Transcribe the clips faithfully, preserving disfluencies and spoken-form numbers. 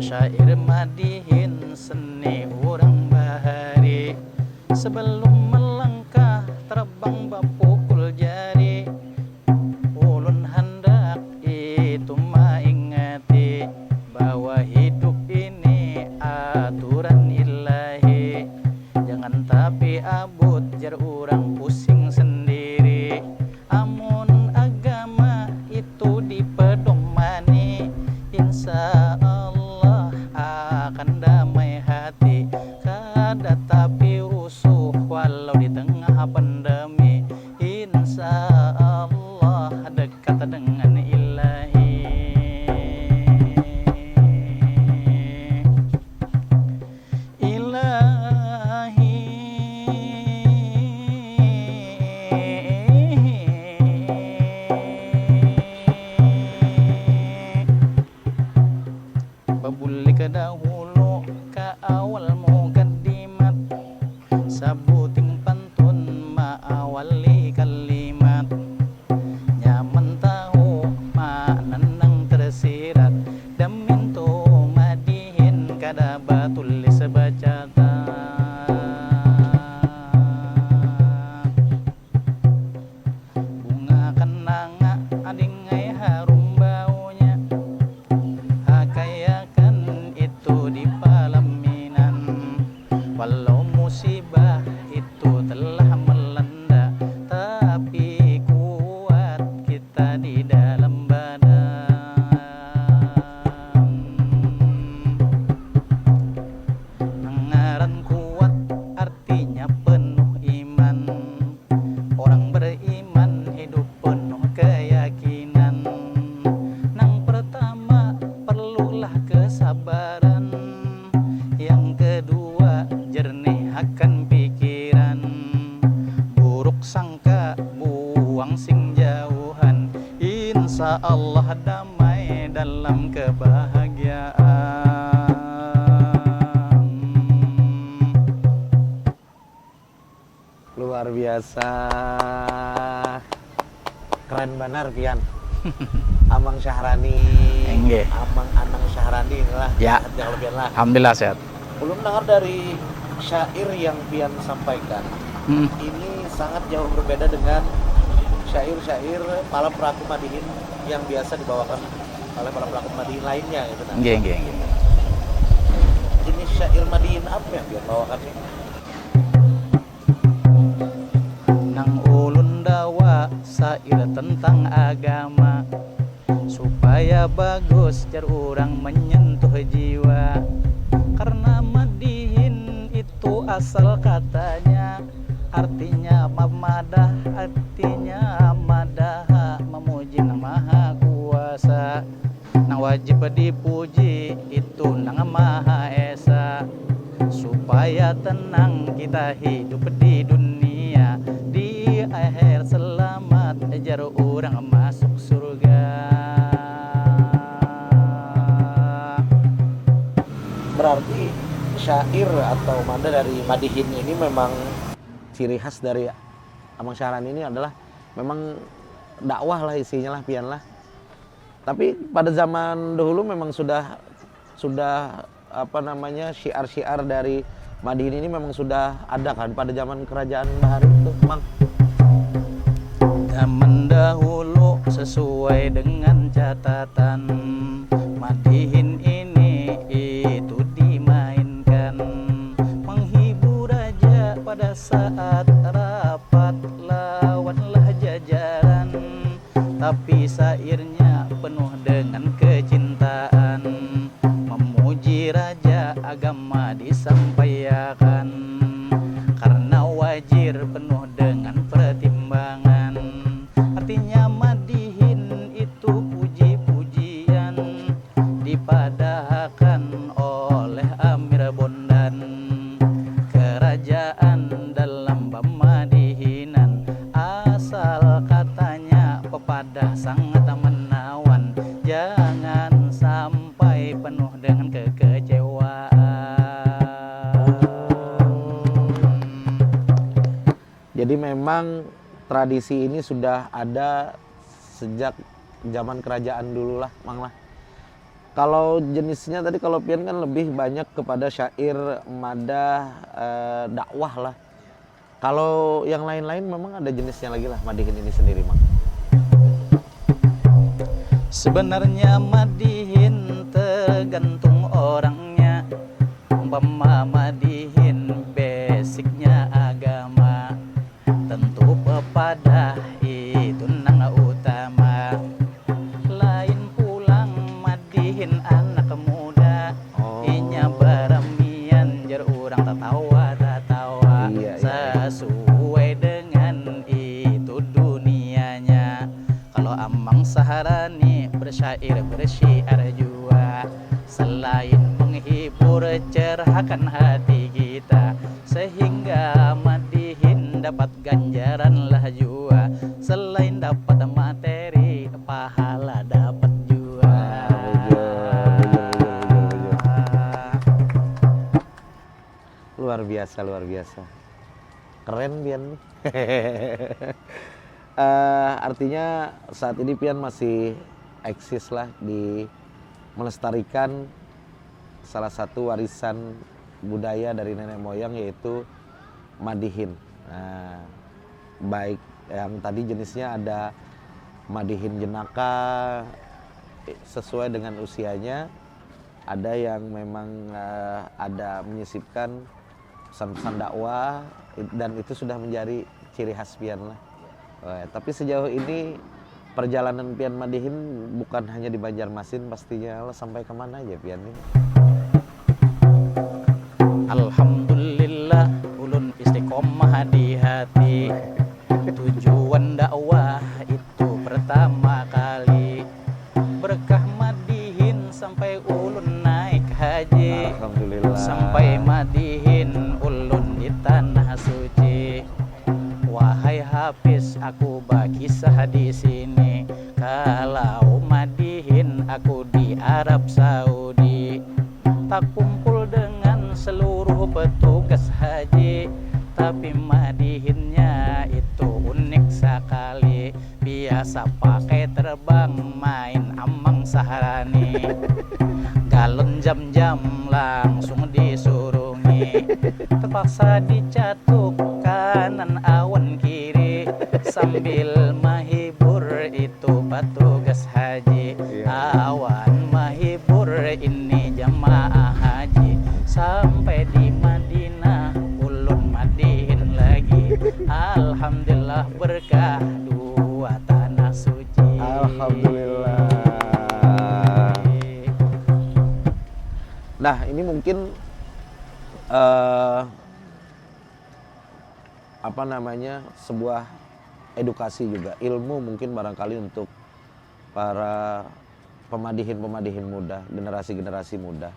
Syair madihin seni urang bahari. Sebelum melangkah terbang bapukul jari. Ulun handak itu maingati bahwa hidup ini aturan ilahi. Jangan tapi abut jar urang pusing sendiri. Amun agama itu dipedomani, insya Allah akan damai hati. Kada tapi rusuh walau di tengah pandemi. Insya Allah dekat dengan ilahi. Ilahi. Babulik dahulu ka awal mukadimat. Sabuting pantun maawali kalimat. Nyaman tahu makna nang tersirat. Damintu madihin kada batulis bacatat. Bunga kenanga adingai harum baunya. Hakaiakan itu di palaminan. Walau musibah itu telah melanda, tapi kuat kita di dalam badan. Ngaran kuat artinya penuh iman. Orang beriman hidup penuh keyakinan. Nang pertama, perlulah kesabaran. Yang kedua, jernihakan pikiran. Buruk sangka buang sing jauhan. Insya Allah damai dalam kebahagiaan. Luar biasa. Keren banar pian. Amang Syahrani. Inggih. Amang Anang Syahrani lah. Ya. Sehat ya kalau pian lah. Alhamdulillah sehat. Ulun dengar dari syair yang pian sampaikan. Hmm. Ini sangat jauh berbeda dengan syair-syair para pelaku madihin yang biasa dibawakan oleh para pelaku madihin lainnya gitu kan. Inggih, inggih, inggih. Jenis syair madihin apa yang pian bawakan nih? Nang ulun dawa syair tentang agama, supaya bagus jar urang menyentuh jiwa. Karena madihin itu asal katanya, artinya mamadah, artinya madah, memuji Nang Maha Kuasa. Nang wajib dipuji itu Nang Maha Esa. Supaya tenang kita hidup di dunia, di akhir selamat jar urang masuk surga. Berarti syair atau mada dari madihin ini memang ciri khas dari Amang Syahrani ini adalah memang dakwah lah isinya lah pian lah. Tapi pada zaman dahulu memang sudah sudah apa namanya syiar-syiar dari madihin ini memang sudah ada kan pada zaman kerajaan bahari itu, Mang. Zaman dahulu sesuai dengan catatan madihin ini itu dimainkan menghibur raja pada saat rapat lawanlah jajaran. Tapi syairnya penuh dengan kecintaan, memuji raja agama disampaiakan, karena wajir penuh dengan pertimbangan. Artinya madihin itu puji-pujian dipadahakan oleh Amir Bondan. Kerajaan dalam pamadihinan, asal katanya pepadah sangat menawan, jangan sampai penuh dengan kekecewaan. Jadi memang tradisi ini sudah ada sejak zaman kerajaan dulu lah, Mang lah. Kalau jenisnya tadi, kalau pian kan lebih banyak kepada syair, madah, eh, dakwah lah. Kalau yang lain-lain memang ada jenisnya lagi lah, madihin ini sendiri, Mang. Sebenarnya madihin tergantung orangnya. Umpama madihin basicnya agama, tentu pepadah itu nang utama. Lain pulang madihin anak muda, oh, inya baramian jar urang tatawa-tatawa. Iya, iya, iya. Sasuai dengan itu dunianya. Kalau Amang Saharani bersyair bersyiar jua, selain menghibur, cerahkan hati kita, sehingga madihin dapat ganjaran lah jua. Selain dapat materi, pahala dapat jua. Luar biasa, luar biasa. Keren pian nih. Eh, artinya saat ini pian masih eksis lah di melestarikan salah satu warisan budaya dari nenek moyang, yaitu madihin. Nah, baik yang tadi jenisnya ada madihin jenaka sesuai dengan usianya, ada yang memang, eh, ada menyisipkan pesan-pesan dakwah, dan itu sudah menjadi ciri khas pian lah. Eh, tapi sejauh ini perjalanan pian madihin bukan hanya di Banjarmasin, pastinya lah, sampai kemana aja pian nih? Alhamdulillah, ulun istiqomah di hati. Tujuan dakwah itu pertama kali, berkah madihin sampai ulun naik haji. Alhamdulillah. Sampai madihin ulun di tanah suci. Wahai Hafiz, aku bakisah di sini. Kalau madihin aku di Arab Saudi, takumpul dengan seluruh petugas haji, tapi madihinnya itu unik sekali. Biasa pakai terbang main Amang Saharani. Galon jam-jam langsung disurungi. Terpaksa dicatuk kanan awan kiri sambil mahibur itu petugas haji. Iya. Awan mahibur ini jamaah haji. Sampai di Madinah ulun madihin lagi. Alhamdulillah, berkah dua tanah suci. Alhamdulillah. Nah, ini mungkin, eh, apa namanya, sebuah edukasi juga, ilmu mungkin barangkali untuk para pemadihin-pemadihin muda, generasi-generasi muda.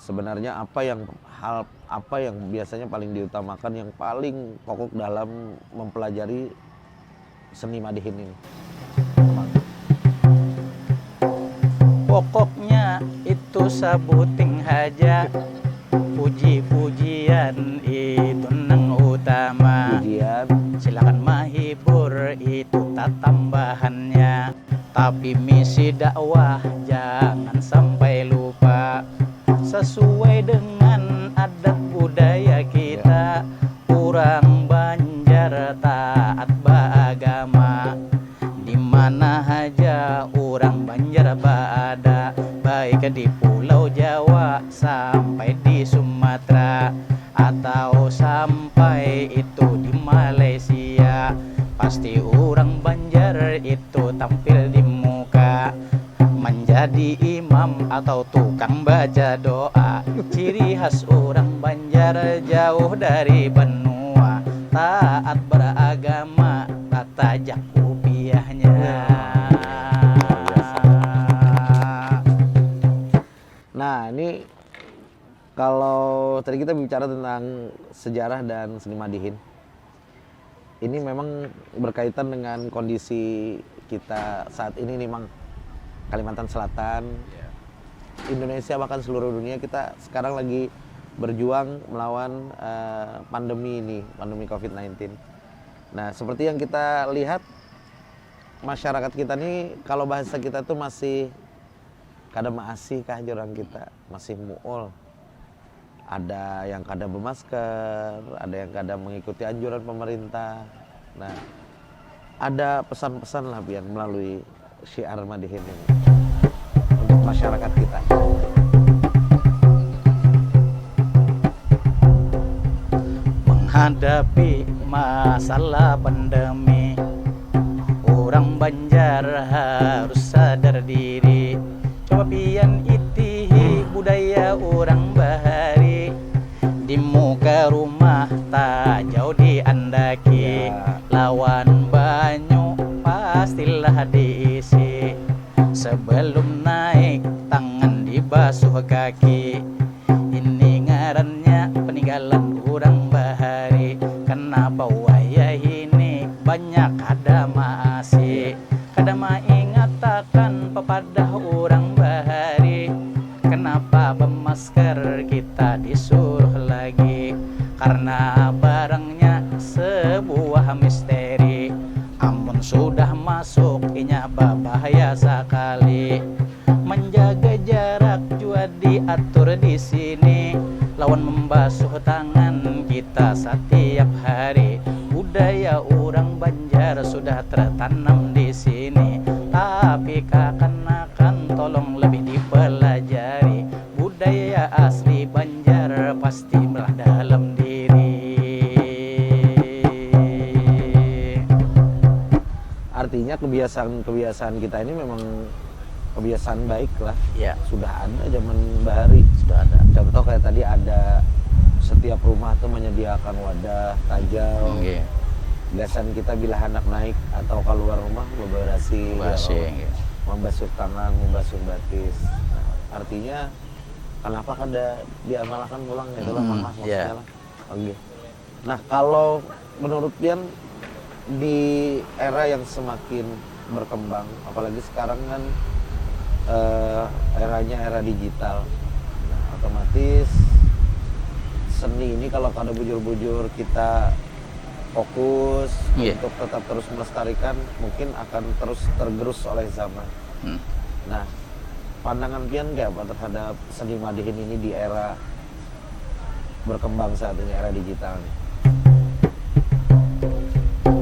Sebenarnya apa yang, hal apa yang biasanya paling diutamakan, yang paling pokok dalam mempelajari seni madihin ini? Pokoknya itu sabuting haja, puji-pujian itu nang utama. Pujian. Silakan mahibur, itu tatambahannya. Tapi misi dakwah jangan sampai lupa. Sesuai dengan adat budaya kita, urang Banjar taat baagama. Di mana haja urang Banjar baada, baik di Pulau Jawa sampai di Sumatera, atau sampai itu di Malaysia, pasti urang Banjar itu tampil di muka. Menjadi imam atau tukang baca doa, ciri khas urang Banjar jauh dari benua, taat beragama, tatajak kupiahnya. Nah, ini kalau tadi kita bicara tentang sejarah dan seni madihin, ini memang berkaitan dengan kondisi kita saat ini nih, Mang. Kalimantan Selatan, Indonesia, bahkan seluruh dunia, kita sekarang lagi berjuang melawan, eh, pandemi ini, pandemi covid nineteen. Nah, seperti yang kita lihat, masyarakat kita nih, kalau bahasa kita tuh masih Kada maasi kah jar urang kita, masih muul. Ada yang kada bemasker, ada yang kada mengikuti anjuran pemerintah. Nah, ada pesan-pesan lah pian melalui syiar Madihin ini untuk masyarakat kita. Menghadapi masalah pandemi, urang Banjar harus sadar diri. Coba pian itihi budaya urang bahari. Di muka rumah tajau diandaki, lawan banyu pastilah diisi. Sebelum naik tangan dibasuh kaki. Ini ngarannya peninggalan urang bahari. Kenapa wayahini banyak kada maasi, kada maingatakan pepadah urang bahari? Kenapa bemasker kita disuruh lagi? Karena barangnya sebuah misteri. Amun sudah masuk, inya babahaya sakali. Menjaga jarak jua diatur di sini, lawan membasuh tangan kita satiap hari. Budaya urang Banjar sudah tertanam di sini, tapi kakanakan tolong lebih dipelajari. Budaya asli Banjar pasti melah dalam diri. Artinya kebiasaan-kebiasaan kita ini memang kebiasaan baik lah. Ya, Sudah ada zaman bahari. Sudah ada. Contoh kayak tadi ada setiap rumah tuh menyediakan wadah, tajau. Nggih. Gasan kita bila hendak naik atau keluar rumah beberasi, Beberasi, nggih. Membasuh tangan, membasuh batis. Nah, artinya kenapa kada diamalkan pulang gitu lah, Hmm, Mang, lah, ya. maksudnya lah. Oke. Nah, kalau menurut pian di era yang semakin berkembang, apalagi sekarang kan eh, eranya era digital, nah, otomatis seni ini kalau kada bujur-bujur kita fokus Iya. Untuk tetap terus melestarikan, mungkin akan terus tergerus oleh zaman. Hmm. Nah, pandangan pian kayak apa terhadap seni madihin ini di era berkembang saat ini, era digital nih?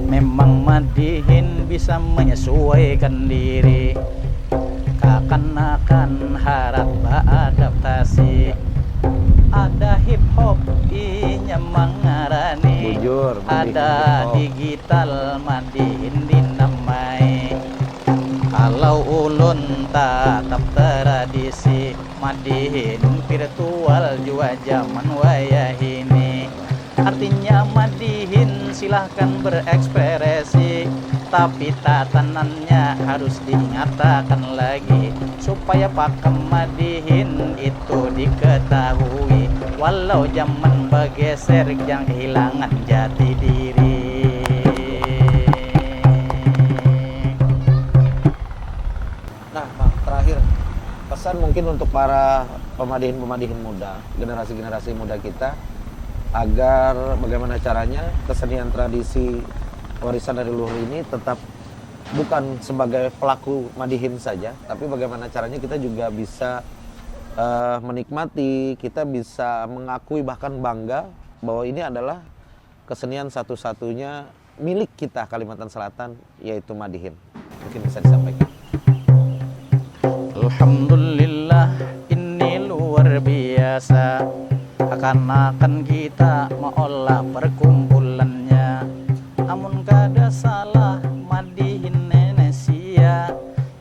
Memang madihin bisa menyesuaikan diri, kakanakan harat beadaptasi. Ada hip hop, inya mangarani. Bujur, madihin Ada hip hop. Digital, madihin dinamai. Kalau ulun tatap tradisi, madihin virtual jua zaman wayahini. Artinya madihin silahkan berekspresi, tapi tatanannya harus diingatakan lagi, supaya pakem madihin itu diketahui. Walau zaman begeser, jangan kehilangan jati diri. Nah, Mang, terakhir, pesan mungkin untuk para pemadihin-pemadihin muda, generasi-generasi muda kita, agar bagaimana caranya kesenian tradisi warisan dari leluhur ini tetap bukan sebagai pelaku madihin saja, tapi bagaimana caranya kita juga bisa eh, menikmati, kita bisa mengakui bahkan bangga bahwa ini adalah kesenian satu-satunya milik kita Kalimantan Selatan, yaitu madihin. Mungkin bisa disampaikan. Alhamdulillah, ini luar biasa. Kakanakan kita maolah perkumpulannya. Amun kada salah, madihin Indonesia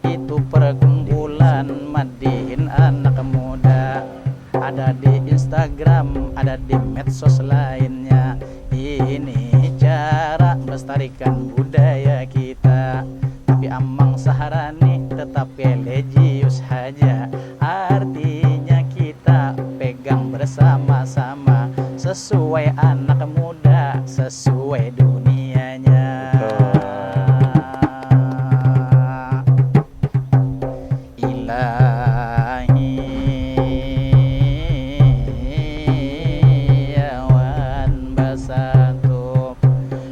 itu perkumpulan madihin anak muda. Ada di Instagram, ada di medsos lainnya. Ini cara melestarikan budaya kita. Tapi Amang Saharani tetap religius haja. Artinya kita pegang bersama-sama, sesuai anak muda, sesuai dunianya. Ilahi awan basatu,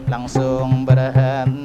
langsung berhenti